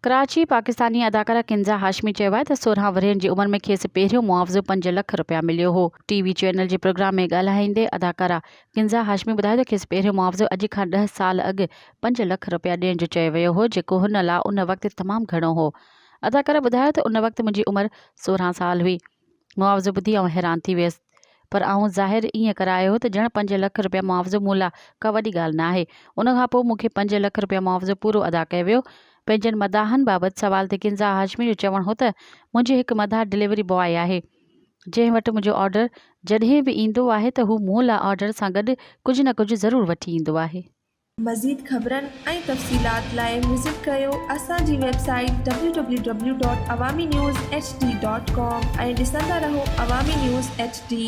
ڪراچي، پاڪستاني اداڪارا ڪنزا هاشمي چيو آهي ته 16 ورهين جي عمر ۾ کيس پهريون معاوضو پنج لک رپيا مليو هو. ٽي وي چينل جي پروگرام ۾ ڳالهائيندي اداڪارا ڪنزا هاشمي ٻڌايو ته کيس پهريون معاوضو اڄ کان ڏهه سال اڳ پنج لک رپيا ڏيڻ جو چيو ويو هو جيڪو هن لا ان وقت تمام گهڻو هو. اداڪارا ٻڌايو ته ان وقت منهنجي عمر 16 سال هئي. معاوضو ٻڌي آئون حيران ٿي ويس. پر آئون ظاهر ائين ڪرايو هو ته ڄڻ پنج لک رپيا معاوضو مون لاء ڪا وڏي ڳالهه نه آهي. ان کان پوء مون کي پنج لک رپيا معاوضو پورو ادا ڪيو ويو. پنهنجن مداحن بابت سوال تي ڪنزا هاشمي جو چوڻ هو ته منهنجي هڪ مداح ڊليوري بواء آهي. جنهن وٽ منهنجو آرڊر جڏهن به ايندو آهي ته هو مون لاء آرڊر سان گڏ ڪجهه نه ڪجهه ضرور وٺي ايندو آهي. مزيد خبرن ۽ تفصيلات لاء وزٽ ڪريو اسان جي website W W W dot Awami news H D dot com ۽ ڏسندا رهو عوامي نيوز ايڇ ڊي.